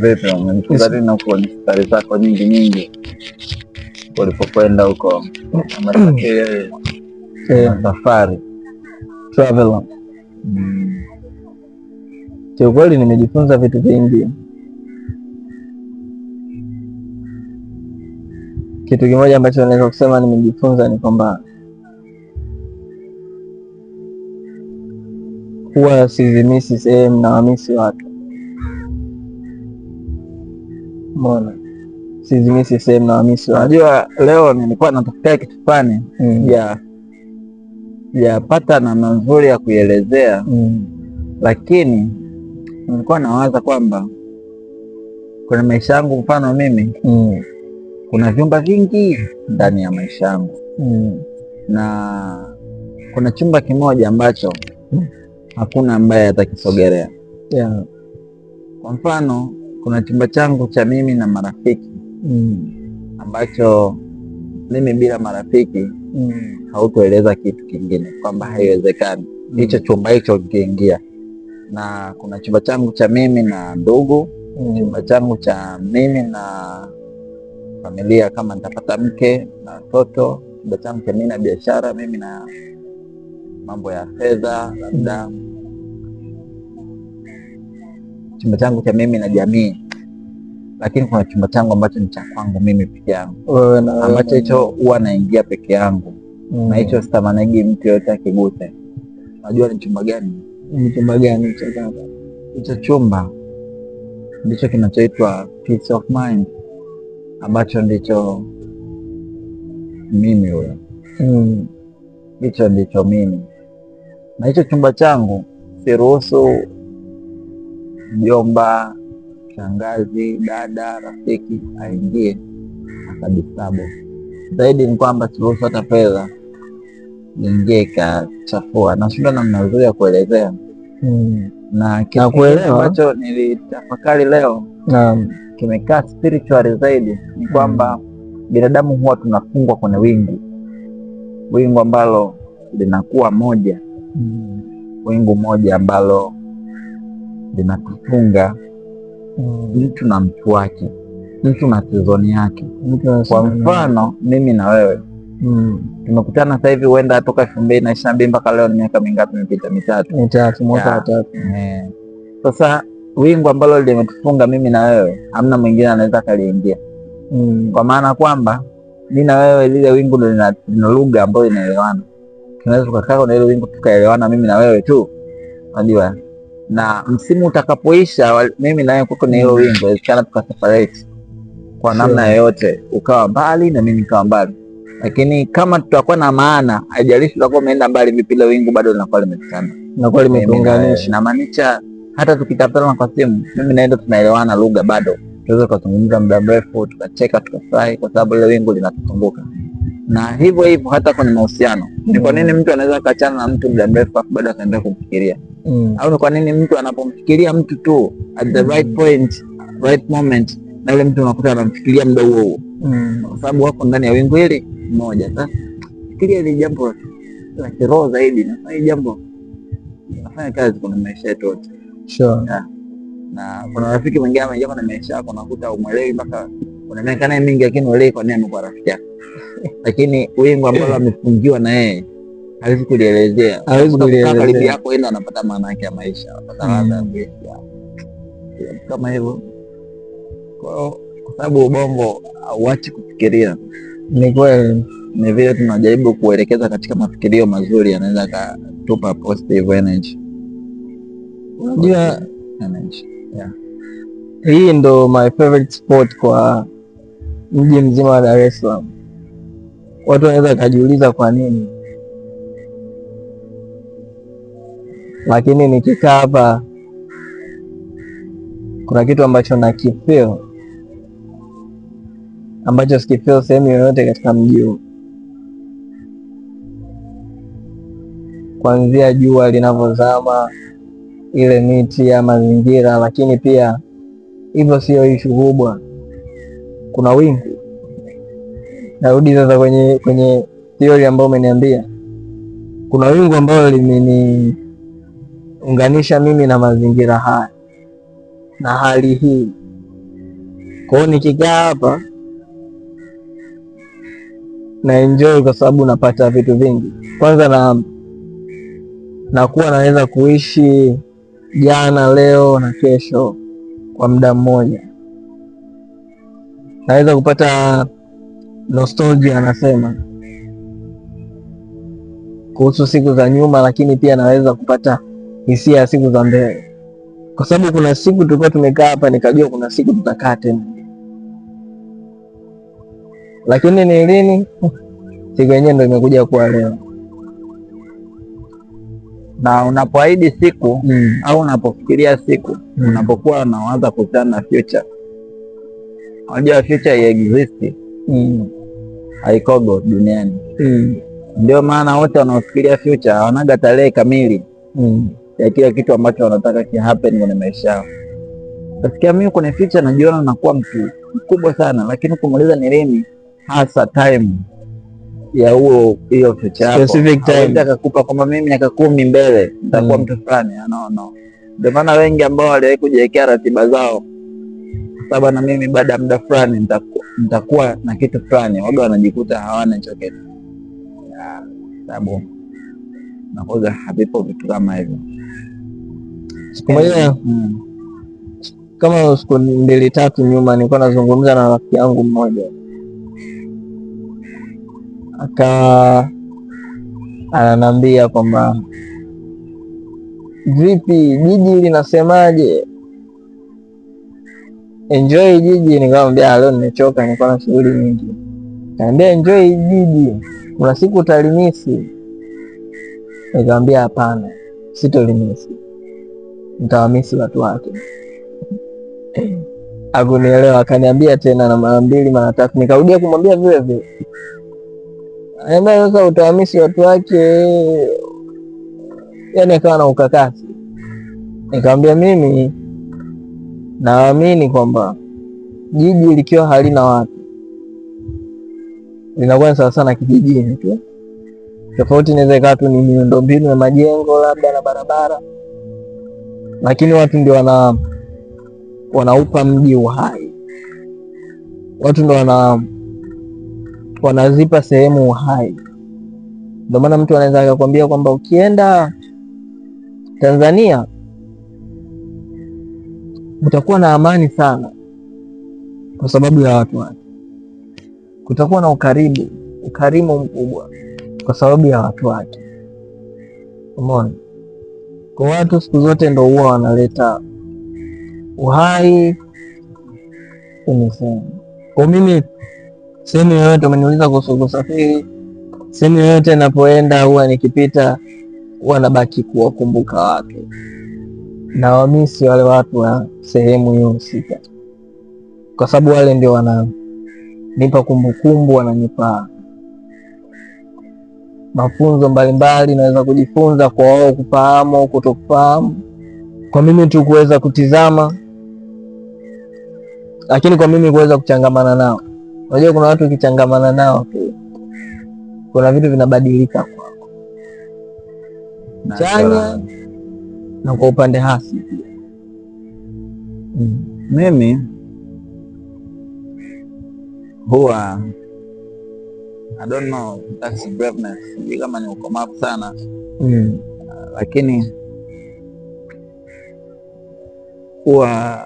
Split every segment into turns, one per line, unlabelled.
Vipi, umejifunza nini huko safari zako nyingi nyingi ulipokwenda huko? Umesafiri safari
Traveler. Kiukweli nimejifunza vitu vingi. Kitu kimoja ambacho naweza kusema nimejifunza ni kwamba huwa sizimisi sehemu na wamisi watu. Mbona sizimisi sehemu na wamisi watu?
Unajua, leo nilikuwa natafuta kitu fulani ya sijapata namna nzuri ya kuielezea, lakini nilikuwa nawaza kwamba kwenye maisha yangu, mfano mimi kuna vyumba vingi ndani ya maisha yangu na kuna chumba kimoja ambacho hakuna ambaye atakisogelea. Kwa mfano, kuna chumba changu cha mimi na marafiki ambacho mimi bila marafiki hautueleza kitu kingine, kwamba haiwezekani hicho chumba hicho kiingia. Na kuna chumba changu cha mimi na ndugu, chumba changu cha mimi na familia kama nitapata mke na watoto, chumba changu cha mimi na biashara, mimi na mambo ya fedha, labda chumba changu cha mimi na jamii. Lakini kuna chumba changu ambacho ni cha kwangu mimi peke yangu,
Wewe na wewe
ambacho hicho huwa naingia peke yangu na hicho sitamanigi mtu yoyote akiguse. Unajua ni chumba gani?
Ni chumba gani hicho kaka?
Hicho chumba ndicho kinachoitwa peace of mind, ambacho ndicho mimi huyo, hicho ndicho mimi. Na hicho chumba changu siruhusu mjomba, shangazi, dada, rafiki aingie akadistabu. Zaidi ni kwamba siruhusu hata fedha ingie ikachafua. Nashindwa namna nzuri ya kuelezea na kitu kingine
Nakuelewa.
ambacho nilitafakari leo kimekaa spiritual zaidi ni kwamba binadamu huwa tunafungwa kwenye wingu, wingu ambalo linakuwa moja, wingu moja ambalo linatufunga mtu na mtu wake, mtu na sizoni yake.
Mtu
Kwa
anasema
mfano mimi na wewe tumekutana sasa hivi, huenda toka 2022 mpaka leo ni miaka mingapi imepita? Mitatu.
Mitatu, mwaka wa
Yeah.
tatu.
Sasa wingu ambalo limetufunga mimi na wewe, hamna mwingine anaweza akaliingia, kwa maana kwamba mi na wewe lile wingu ndo lina lugha ambayo inaelewana. Tunaweza tukakaa kwenye ile wingu tukaelewana mimi na wewe tu, unajua. Na msimu utakapoisha, mimi na wewe kuko na hilo wingu, inawezekana tukaseparate kwa namna yoyote, ukawa mbali na mimi nikawa mbali, lakini kama tutakuwa na maana, haijalishi tutakuwa umeenda mbali vipi, ile wingu bado linakuwa limetutana
Nakuwa
mimi na wewe.
limetuunganisha.
Namaanisha hata tukitafutana kwa simu, mimi na yeye tunaelewana lugha bado, tunaweza tukazungumza muda mrefu, tukacheka, tukafurahi, kwa sababu ile wingu linatuzunguka. Na hivyo hivyo hata kwenye mahusiano. Ni kwa nini mtu anaweza akaachana na mtu muda mrefu afu bado akaendelea kumfikiria? Au ni kwa nini mtu anapomfikiria mtu tu at the right point, right moment, na yule mtu unakuta anamfikiria muda huo huo, kwa sababu wako ndani ya wingu hili moja. Sasa fikiria hili jambo la kiroho zaidi, na hili jambo linafanya kazi kwenye maisha yetu yote. Yeah. Na kuna rafiki mwingine ameingia kwenye maisha yako, unakuta umuelewi mpaka una miaka naye mingi, lakini uelewi kwa nini amekuwa rafiki yako, lakini wingu ambalo amefungiwa na yeye hawezi kulielezea.
Hawezi
Unakuta kukaa karibu
kulielezea.
yako yeye ndo anapata maana yake ya maisha, anapata ladha ya kuishi kama hivyo. Kwa hiyo kwa sababu ubongo hauachi kufikiria,
Ni kweli.
ni vile tunajaribu kuelekeza katika mafikirio mazuri, yanaweza akatupa positive energy.
Unajua
Energy. Yeah.
hii ndo my favorite spot kwa mji mzima wa Dar es Salaam. Watu wanaweza wakajiuliza kwa nini, lakini nikikaa hapa kuna kitu ambacho nakifeel ambacho sikifeel sehemu yoyote katika mji huu, kuanzia jua linavyozama, ile miti ya mazingira, lakini pia hivyo sio ishu kubwa. Kuna wingu. Narudi sasa kwenye theory ambayo umeniambia, kuna wingu ambalo limeniunganisha mimi na mazingira haya. na hali hii. Kwa hiyo nikikaa hapa na enjoy kwa sababu napata vitu vingi. Kwanza na nakuwa naweza kuishi jana, leo na kesho kwa muda mmoja. Naweza kupata nostalgia, anasema kuhusu siku za nyuma, lakini pia naweza kupata hisia ya siku za mbele, kwa sababu kuna siku tulikuwa tumekaa hapa, nikajua kuna siku tutakaa tena, lakini ni lini? Siku yenyewe ndo imekuja kuwa leo.
Na unapoahidi siku au unapofikiria siku, unapokuwa unawaza kuhusiana na future, unajua future exist, haikogo duniani. Ndio maana wote wanaofikiria future hawanaga tarehe kamili ya kile kitu ambacho wanataka ki happen kwenye maisha yao. Nasikia mimi kwenye future najiona nakuwa mtu mkubwa sana, lakini kumuuliza ni lini hasa time ya huo hiyo future yako,
Specific time.
hawezi akakupa kwamba mimi miaka 10 mbele nitakuwa mtu fulani. No, no. Ndio maana wengi ambao waliwahi kujiwekea ratiba zao, sababu na mimi baada ya muda fulani nitakuwa na kitu fulani, waga wanajikuta hawana hicho kitu, sababu nakoga havipo vitu kama hivyo.
Siku moja kama siku mbili tatu nyuma, nilikuwa nazungumza na rafiki yangu mmoja, akawa ananiambia kwamba vipi jiji linasemaje, enjoy jiji. Nikamwambia leo nimechoka, nilikuwa na shughuli nyingi. Nikamwambia enjoy jiji, kuna siku utalimisi. Nikamwambia hapana, sitolimisi, nitawamisi watu wake. Hakunielewa, akaniambia tena na mara mbili mara tatu, nikarudia kumwambia vile vile. Akaniambia sasa utawamisi watu wake, yani akawa na ukakasi. Nikamwambia mimi naamini kwamba jiji likiwa halina watu linakuwa ni sawa sana kijijini tu. Tofauti inaweza ikawa tu ni miundombinu ya majengo labda na barabara, lakini watu ndio wanaupa mji uhai. Watu ndio wanazipa sehemu uhai. Ndio maana mtu anaweza akakwambia kwamba ukienda Tanzania utakuwa na amani sana kwa sababu ya watu wake. Kutakuwa na ukaribu, ukarimu mkubwa kwa sababu ya watu wake. Umeona? Kwa watu siku zote ndo huwa wanaleta uhai kwenye sehemu. Kwa mimi sehemu yoyote, umeniuliza kuhusu kusafiri, sehemu yoyote napoenda huwa nikipita huwa nabaki kuwakumbuka watu na wamisi wale watu wa sehemu hiyo husika, kwa sababu wale ndio wananipa kumbukumbu, wananipa mafunzo mbalimbali, naweza kujifunza kwa wao, kufahamu au kutokufahamu, kwa mimi tu kuweza kutizama, lakini kwa mimi kuweza kuchangamana nao. Unajua kuna watu ukichangamana nao tu kuna vitu vinabadilika kwako, chanya na kwa upande hasi pia.
Mimi huwa I don't know, that's braveness, sijui kama ni ukomavu sana, lakini huwa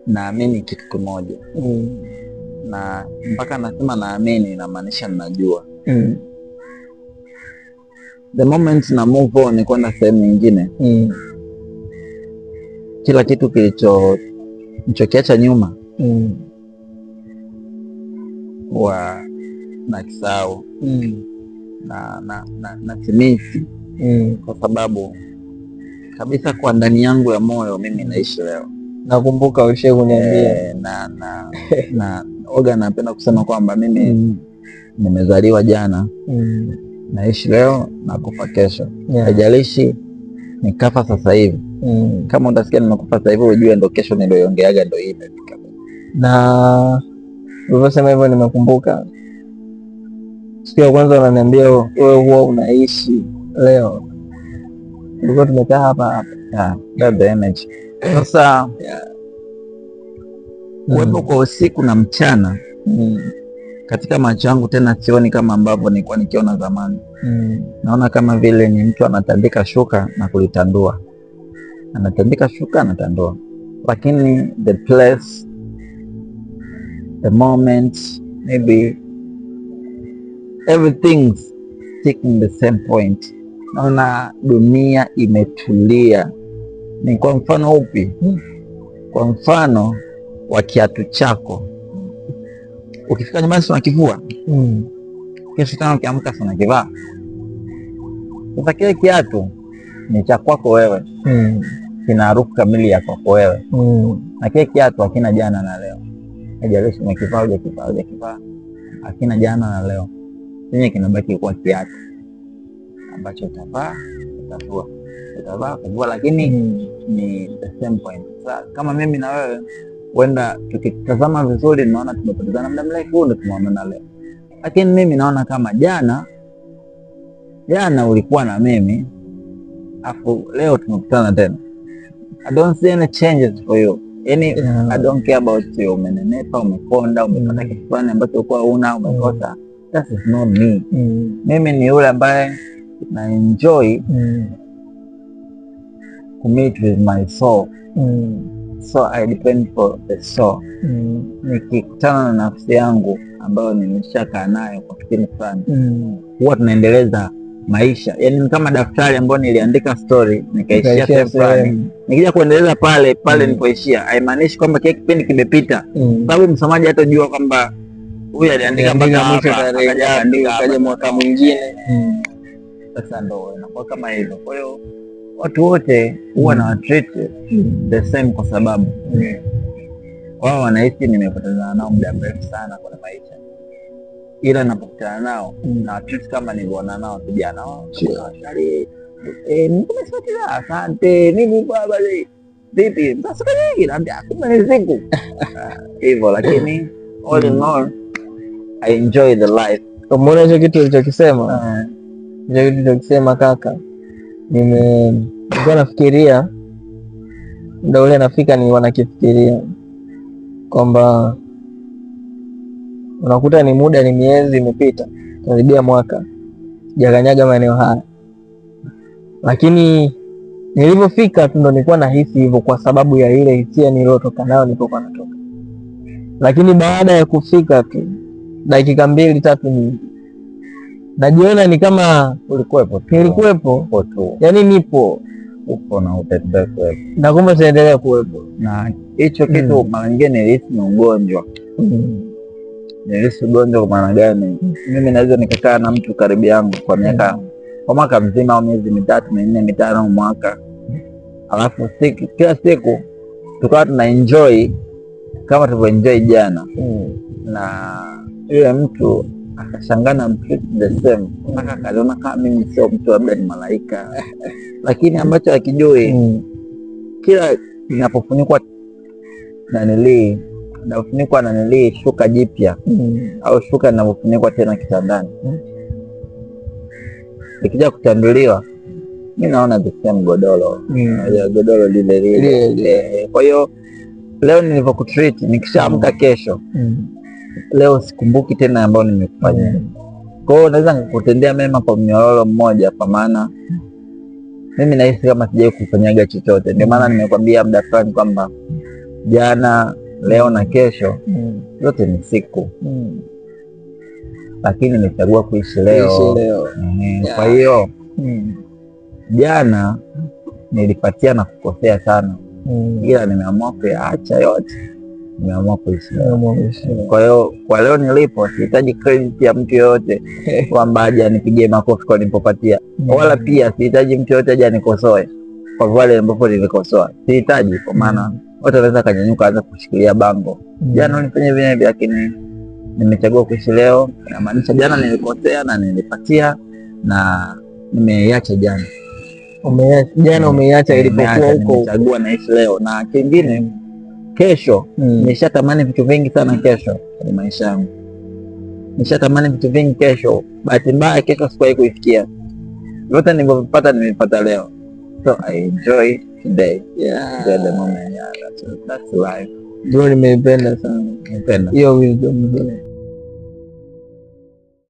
naamini kitu kimoja, na mpaka nasema naamini inamaanisha ninajua. The moment na move on kwenda sehemu nyingine, kila kitu kilicho nilichokiacha nyuma huwa nakisahau na simisi, kwa sababu kabisa kwa ndani yangu ya moyo mimi naishi leo.
Nakumbuka ushawahi kuniambia.
Na oga napenda kusema kwamba mimi nimezaliwa jana, naishi leo na kufa kesho. Haijalishi nikafa sasa hivi. Kama utasikia nimekufa sasa hivi ujue ndo kesho nilioiongeaga ndo hii imefika.
Na ulivyosema hivyo nimekumbuka siku ya kwanza unaniambia wewe huwa unaishi leo, tulikuwa tumekaa hapa hapa.
Yeah, that's the energy. Sasa Kuwepo kwa usiku na mchana katika macho yangu tena sioni kama ambavyo nilikuwa nikiona zamani. Naona kama vile ni mtu anatandika shuka na kulitandua, anatandika shuka anatandua, lakini the place, the moment, maybe everything's taking the same point. Naona dunia imetulia. Ni kwa mfano upi? Kwa mfano wa kiatu chako, ukifika nyumbani si unakivua? Kesho tena ukiamka si unakivaa? Sasa kile kiatu ni cha kwako wewe, kina harufu kamili ya kwako wewe, na kile kiatu hakina jana na leo. Haijalishi umekivaa hujakivaa hujakivaa, hakina jana na leo, chenye kinabaki kuwa kiatu ambacho utavaa utavua, utavaa kuvua, lakini ni the same point. Sasa kama mimi na wewe huenda tukitazama vizuri, tunaona tumepotezana muda mrefu, ndo tumeonana leo, lakini mimi naona kama jana jana ulikuwa na mimi afu leo tumekutana tena. I don't see any changes for you. Yani, I don't care about you, umenenepa, umekonda, umepata kitu fulani ambacho ulikuwa una umekosa. That is not me. Mimi ni yule ambaye na enjoy to meet with my soul. So I depend for the soul. Nikikutana na nafsi yangu ambayo nimeshakaa nayo kwa kipindi fulani, huwa tunaendeleza maisha, yaani ni kama daftari ambayo niliandika story nikaishia
Ukaishia
sehemu fulani,
sehemu.
Nikija kuendeleza pale pale nilipoishia, haimaanishi kwamba kile kipindi kimepita, sababu msomaji hatajua kwamba huyu aliandika mpaka
Aliandika mwisho
hapa,
tarehe
akaja
ngapi,
akaandika
ukaja
hapa.
mwaka mwingine.
Sasa ndo inakuwa kama hivyo. Kwa hiyo watu wote huwa na treat the same kwa sababu wao wanahisi nimepotezana nao muda mrefu sana kwenye maisha, ila napokutana nao na treat kama nilivyoona nao tu jana. "Oh, shari, eh, nimesafiri, asante nini baba, vipi sasa nyingi?" Naambia kumbe ni siku hivyo, lakini all in all I enjoy the life.
Umeona hicho kitu ulichokisema? Hicho kitu ulichokisema kaka, nilikuwa nafikiria muda ule nafika, nilikuwa nakifikiria kwamba unakuta ni muda, ni miezi imepita karibia mwaka sijakanyaga maeneo haya, lakini nilivyofika tu ndo nilikuwa nahisi hivyo kwa sababu ya ile hisia niliyotoka nayo nilipokuwa natoka, lakini baada ya kufika tu dakika mbili tatu ni najiona ni kama
Ulikuwepo tu.
Nilikuwepo,
Upo tu.
Yani nipo
Upo na utaendelea kuwepo.
Na kumbe taendelea kuwepo.
Na hicho kitu mara nyingine nilihisi ni ugonjwa. Nilihisi ugonjwa kwa maana gani? Mimi naweza nikakaa na mtu karibu yangu kwa miaka, kwa mwaka mzima au miezi 3, 4, 5 au mwaka, alafu siku, kila siku tukawa tuna enjoy kama tulivyo enjoy jana, na yule mtu akashangaa na mtreat the same mpaka akaliona kama mimi sio mtu, labda ni malaika, lakini ambacho akijui kila ninapofunikwa nanilii nafunikwa nanilii shuka jipya au shuka linavyofunikwa tena kitandani, likija kutanduliwa, mi naona the same godoro. Godoro lile lile.
Lile lile.
Eh, kwa hiyo leo nilivyokutreat, nikishaamka kesho, leo sikumbuki tena ambayo nimekufanyia. Kwa hiyo naweza nikakutendea mema kwa mnyororo mmoja, kwa maana mimi nahisi kama sijai kufanyaga chochote. Ndio maana nimekwambia muda fulani kwamba jana, leo na kesho yote ni siku, lakini nimechagua kuishi leo.
Kuishi leo.
Kwa hiyo jana nilipatia na kukosea sana, ila nimeamua kuyaacha yote, nimeamua kuishi leo.
Nimeamua kuishi leo.
Kwa hiyo kwa leo nilipo, sihitaji credit ya mtu yoyote kwamba aje anipigie makofi kwa nilipopatia, wala pia sihitaji mtu yoyote aje anikosoe kwa wale ambapo nilikosoa, sihitaji, kwa maana watu wanaweza kanyanyuka anza kushikilia bango, jana ulifanya hivi na hivi, lakini nimechagua kuishi leo. Inamaanisha jana nilikosea na nilipatia na nimeiacha jana.
Jana umeiacha ilipokuwa
Nimeacha,
huko.
Nimechagua naishi leo. Na kingine, kesho nishatamani vitu vingi sana kesho kwenye maisha yangu, nishatamani vitu vingi kesho. Bahati mbaya kesho sikuwahi kuifikia. Vyote nilivyovipata nimevipata leo, so I enjoy today. Enjoy the moment. Yeah, that's life.
Bro, nimeipenda sana
Nimeipenda
hiyo wisdom nzuri.